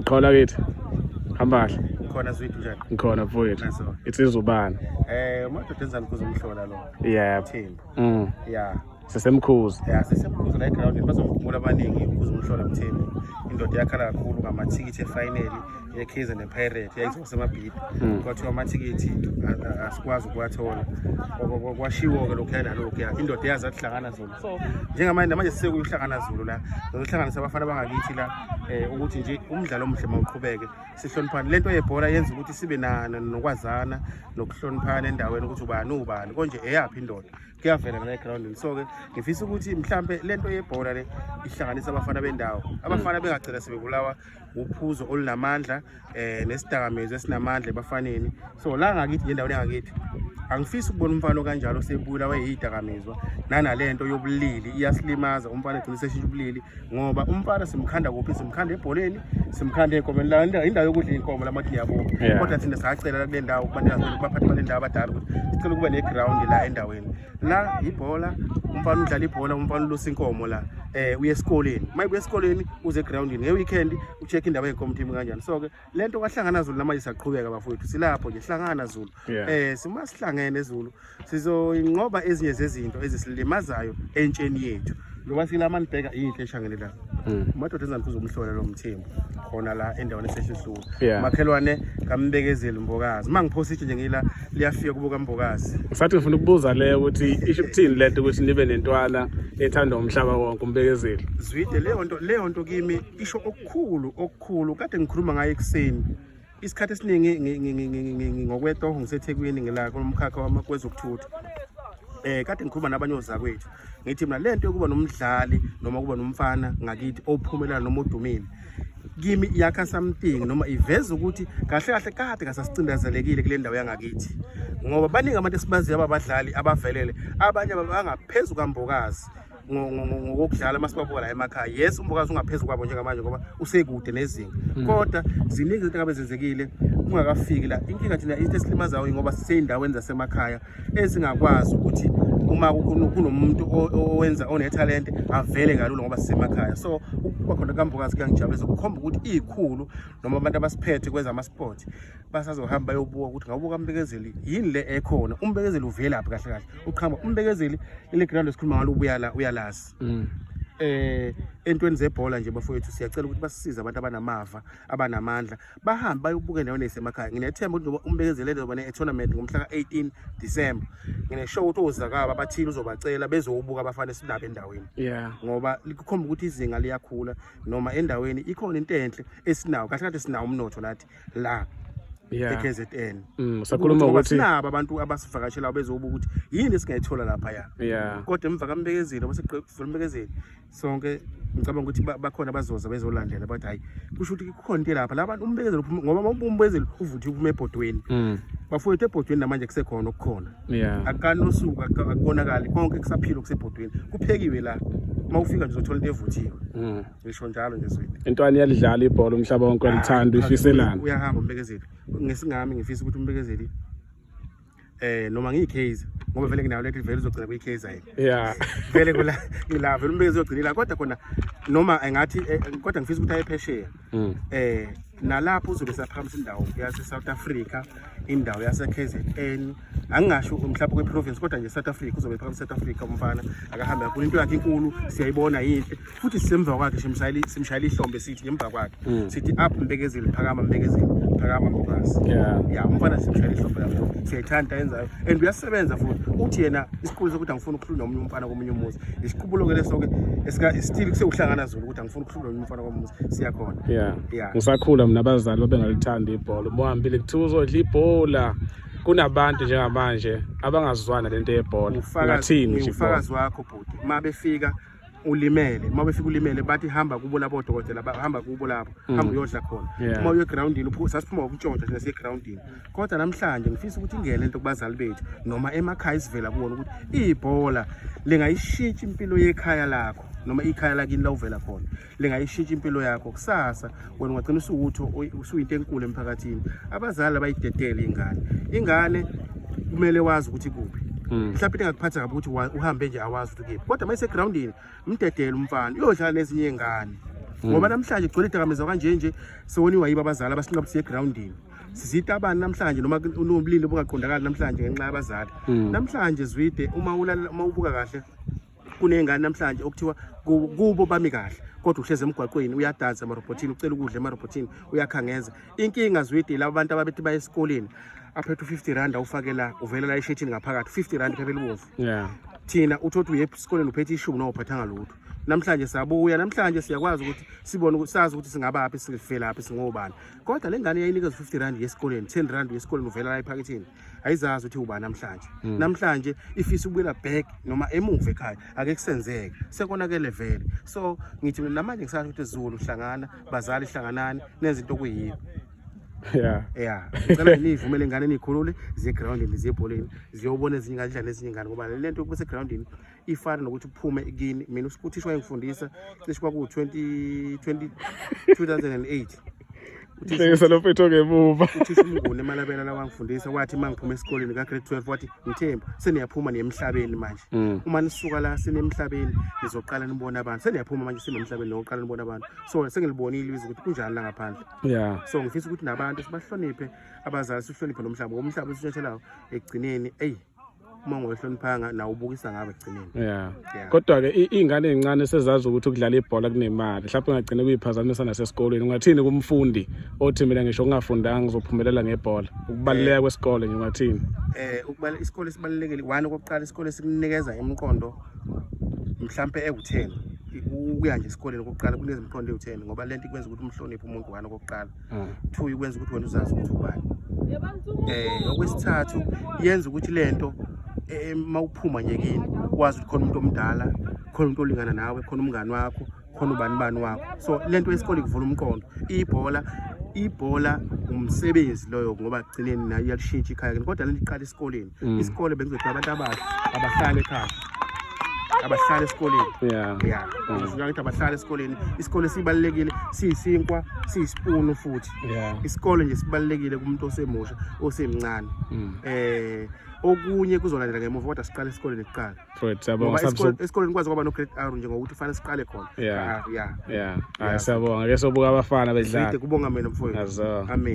Qhola kithi. Hamba kahle. Khona Zwidi, njani? Ngikhona mfowethu. Naso. Insizwa ubani? Umadoda enzani kuzomhlola lo. Yebo. Thembu. Yeah. Sisemkhuzi. Yeah, sisemkhuzi la egroundini, bazomkhumbula abaningi ukuzomhlola Mthembu. Indoda yakhala kakhulu ngamathikithi efinal yeKaizer nePirate yayizosemabhidi. Kwathiwa amathikithi asikwazi ukuwathola. Kwashiwo ke lokhu nalokhu. Indoda yazi ahlangana Zulu. So njengamanje namanje sisekuhlangana Zulu la. Sizohlanganisa abafana bangakithi la ukuthi nje umdlalo omuhle mawuqhubeke, sihloniphane. Lento yebhola yenza ukuthi sibe nokwazana nokuhloniphana endaweni, ukuthi ubani ubani konje, eyaphi indoda, kuyavela la egroundini. So ke ngifisa ukuthi mhlambe lento yebhola le ihlanganisa abafana bendawo, abafana bengagcina sebebulawa uphuzo olunamandla nesidakamizwa esinamandla ebafaneni. So la ngakithi nje, endaweni yangakithi, angifisi ukubona umfana okanjalo sebulawa yidakamizwa nanalento yobulili. Iyasilimaza, umfana egcina seshintsha ubulili, ngoba umfana simkhanda kuphi? Simkhanda ebholeni, simkhanda ey'nkomeni. La indawo yokudla iy'nkomo lamathi niyabuka. Kodwa thina sacela kule ndawo kubantu, kubaphathi bale ndawo abadala, ukuthi sicela ukuba neground la endaweni. La ibhola, umfana udlala ibhola, umfana ulusa inkomo la, uye esikoleni, uma uye esikoleni uze egroundini nge-weekend, ucheck indaba yey'nkomo team kanjani. So ke lento kwahlangana Zulu namanje siyaqhubeka bafowethu, silapho nje hlangana Zulu. Sima sihlangene Zulu, sizoyinqoba ezinye zezinto ezisilimazayo entsheni yethu, ngoba silama nibheka yinhle eshangene la. Umadoda enzani kuzomhlola lo Mthembu khona la endaweni esehluhluka. Makhelwane kaMbekezeli Mbokazi, uma ngiphosa itshe nje ngila, liyafika kubo kaMbokazi. Ngisathi ngifuna ukubuza le ukuthi isho ukuthini lento ukuthi nibe nentwana ethandwa umhlaba wonke, uMbekezeli. Zwide, leyo nto kimi isho okukhulu okukhulu. Kade ngikhuluma ngayo ekuseni. Isikhathi esiningi ngokwetoho ngiseThekwini, ngila kumkhakha kwezokuthutha. Kade ngikhuluma nabanye ozakwethu, ngithi mina lento yokuba nomdlali noma kuba nomfana ngakithi ophumelela noma odumile kimi yakha something noma iveza ukuthi kahle kahle kade kasasicindezelekile kule ndawo yangakithi, ngoba baningi abantu esibaziyo ababadlali abavelele, abanye bangaphezu kaMbokazi ngokudlala masibabuka la emakhaya. Yes, uMbokazi ungaphezu kwabo njengamanje ngoba usekude nezinga, kodwa ziningi izinto engabe zenzekile kungakafiki la. Inkinga thina, into esilimazayo, ngoba sisey'ndaweni zasemakhaya ezingakwazi ukuthi uma kunomuntu owenza onethalente avele kalula ngoba sisemakhaya. So ukuba khona kaMbokazi kuyangijabulisa, kukhomba ukuthi iy'khulu noma abantu abasiphethe kwezama-sport basazohamba bayobuka ukuthi ngawubuka uMbekezeli, yini le ekhona, uMbekezeli uvelaphi kahle kahle, uqhamuka uMbekezeli ile ground esikhuluma ngalo, ubuya la, uyalazi. Entweni zebhola nje bafowethu, siyacela ukuthi basisize abantu abanamava, abanamandla, bahambe bayobuka endaweni ey'semakhaya. Nginethemba ukuthi njengoba uMbekezeli ezoba ne-tournament ngomhla ka-18 December, ngineshow ukuthi ozakaba abathile uzobacela bezowubuka abafana esinabo endaweni, ngoba kukhomba ukuthi izinga liyakhula noma endaweni ikhona into enhle esinawo. Kahle kahle sinawo umnotho nathi la e-KZN. Sakhuluma Ngoba ukuthi sinabo abantu abasivakashelayo bezobuka ukuthi yini esingayithola laphaya. Kodwa emva kaMbekezeli, abaseqe uMbekezeli, sonke ngicabanga ukuthi bakhona bazoza bezolandela, bathi hayi, kusho ukuthi kukhona into lapha la bantu uMbekezeli ngoba uma uMbekezeli uvuthiwe uphuma ebhodweni, bafowethu, ebhodweni namanje kusekhona okukhona. Akanosuku akubonakali konke kusaphila kusebhodweni, kuphekiwe la. Uma ufika nje uzothola into evuthiwe. Ngisho njalo nje Zwide. Intwana iyalidlala ibhola, umhlaba wonke walithanda, uyifiselana? Uyahamba uMbekezeli. Ngesingami ngifisa ukuthi uMbekezeli, noma ngiyiKaizer, ngoba vele nginayo lethi vele uzogcina kuyiKaizer yena. Vele kula ila vele uMbekezeli uyogcina la, kodwa khona noma engathi kodwa ngifisa ukuthi aye phesheya. Nalapho uzobe saphakamisa indawo yase South Africa, indawo yase KZN, angingasho mhlawumbe kwe-province, kodwa nje South Africa, uzobe ephakamisa South Africa. Umfana akahambe kakhulu, into yakhe inkulu, siyayibona, yinhle futhi sisemva kwakhe, simshayela ihlombe, sithi ngemva kwakhe, sithi up Mbekezeli, phakama Mbekezeli, phakama Mbokazi. Ya, umfana simshayela ihlombe kakhulu, siyayithanda yenzayo and uyasebenza futhi. Uthi yena isiqubulo sokuthi angifuni ukuhlulwa nomunye umfana komunye umuzi, isiqubulo-ke leso-ke still kusewuhlangana Zulu, ukuthi angifuni ukuhlulwa nomunye umfana komuzi, siyakhona. Ngisakhula mina abazali babengalithandi ibhola. Uma uhambile kuthiwa uzodla ibhola. Kunabantu njengamanje abangazwana lento yebhola. Ungathini nje ibhola? Ufakazi wakho bhuti, uma befika ulimele, uma befika ulimele bathi hamba kubo labo dokotela, hamba kubo lapho, hamba uyodla khona. Uma uye egrawundini sasiphuma ngokuntshontsha thina siye egrawundini. Kodwa namhlanje ngifisa ukuthi ingene lento kubazali bethu noma emakhaya isivela kuwona, ukuthi ibhola lingayishintsha impilo yekhaya lakho noma ikhaya lakini la uvela khona, lingayishintsha impilo yakho kusasa. Wena ungagcina usuwutho usuyinto enkulu emphakathini. Abazali abayidedele ingane. Ingane kumele wazi ukuthi kuphi. Mhlawumbe into engakuphatha kabi ukuthi uhambe nje awazi ukuthi kuphi, kodwa uma isegrawundini, mdedele umfana uyodlala nezinye iy'ngane. Ngoba namhlanje gcwele idakamizwa kanje nje, sewoniwa yibo abazali abasinqaba ukuthi siye egrawundini. Sizitabani namhlanje noma unobulili obungaqondakali namhlanje ngenxa yabazali. Namhlanje Zwide, uma ulalela, uma ubuka kahle, kuney'ngane namhlanje okuthiwa kubo bami kahle, kodwa uhlezi emgwaqweni, uyadansa emarobhothini, ucela ukudla emarobhothini, uyakhangeza. Inkinga Zwide, laba bantu ababethi baye esikoleni, aphethe u-50 rand, awufake la, uvela la eshethini ngaphakathi 50 rand, iphepha elibomvu. Thina uthothi uye esikoleni uphethe ishumi, noma uphathanga lutho. Namhlanje sabuya, namhlanje siyakwazi ukuthi sibone ukuthi sazi ukuthi singabaphi, sivelaphi, singobani. Kodwa le ngane yayinikezwa 50 rand yesikoleni, 10 rand yesikoleni, uvela la ephakethini, ayizazi ukuthi ubani namhlanje. Namhlanje ifisa ukubuyela back noma emuva ekhaya, ake kusenzeke, sekonakele vele. So ngithi mina namanje ngisasho ukuthi Zulu hlangana, bazali hlanganani, nenze into okuyiyo. Yeah, ngicela niyivumele ingane, niyikhulule, ziye egrawundini, ziye ebholeni, ziyobona ezinye ingane, zidlale nezinye ingane, ngoba le nto yokuba segrawundini ifana nokuthi uphume kini. Mina uthisha wayengifundisa cishe kwaku-20 20 2008. Hlekisa lo mfethu ongemuva. Uthisha uMnguni eMalabela la wangifundisa, wathi uma ngiphuma esikoleni ka-grade 12, wathi, "Mthembu, seniyaphuma niye emhlabeni manje. Uma nisuka la senemhlabeni, nizoqala nibone abantu. Seniyaphuma manje, senemhlabeni, niyoqala nibone abantu." So sengilibonile izwe ukuthi kunjani la ngaphandle. So ngifisa ukuthi nabantu sibahloniphe abazali, sihloniphe nomhlaba, ngoba umhlaba esitshelayo ekugcineni, eyi, uma ungahloniphanga nawe ubukisa ngabe ekugcineni. Yeah. Kodwa ke iy'ngane ey'ncane sezazi ukuthi ukudlala ibhola kunemali, mhlawumbe ungagcina kuyiphazamisa nasesikolweni. Ungathini kumfundi othi mina ngisho ngingafundanga ngizophumelela ngebhola? Ukubaluleka kwesikole nje, ungathini? Ukubala isikole sibalulekile. One, okokuqala, isikole sikunikeza imiqondo mhlampe ewu-10. Ukuya nje esikoleni okokuqala kunikeza imiqondo ewu-10, ngoba lento ikwenza ukuthi umhloniphe umuntu, one, okokuqala. Two, ikwenza ukuthi wena uzazi ukuthi ubani. Okwesithathu, yenza ukuthi lento mawuphuma nje kini wazi ukuthi khona umuntu omdala, khona umuntu olingana nawe, khona umngani wakho, khona ubani bani wakho. So lento yesikole ikuvula umqondo. Ibhola umsebenzi loyo, ngoba ekugcineni nayo iyalishintsha ikhaya kini, kodwa lento iqala esikoleni. Isikole bengizothi abantu abasha abahlale ekhaya, abahlale esikoleni. Yeah, ngisho ngithi abahlale esikoleni. Isikole sibalulekile, siyisinkwa, siyisipunu futhi. Isikole nje sibalulekile kumuntu osemusha, osemncane. Okunye kuzolandela ngemuva, kodwa siqale esikoleni kuqala. Mfowethu, siyabonga. Ngoba esikoleni kwazi kwaba no-grade R nje, ngokuthi kufanele siqale khona. Ah, yeah. Yeah, hayi, siyabonga. Ke sobuka abafana bedlala. Zwide, kubonga mina mfowethu. Azo. Amen.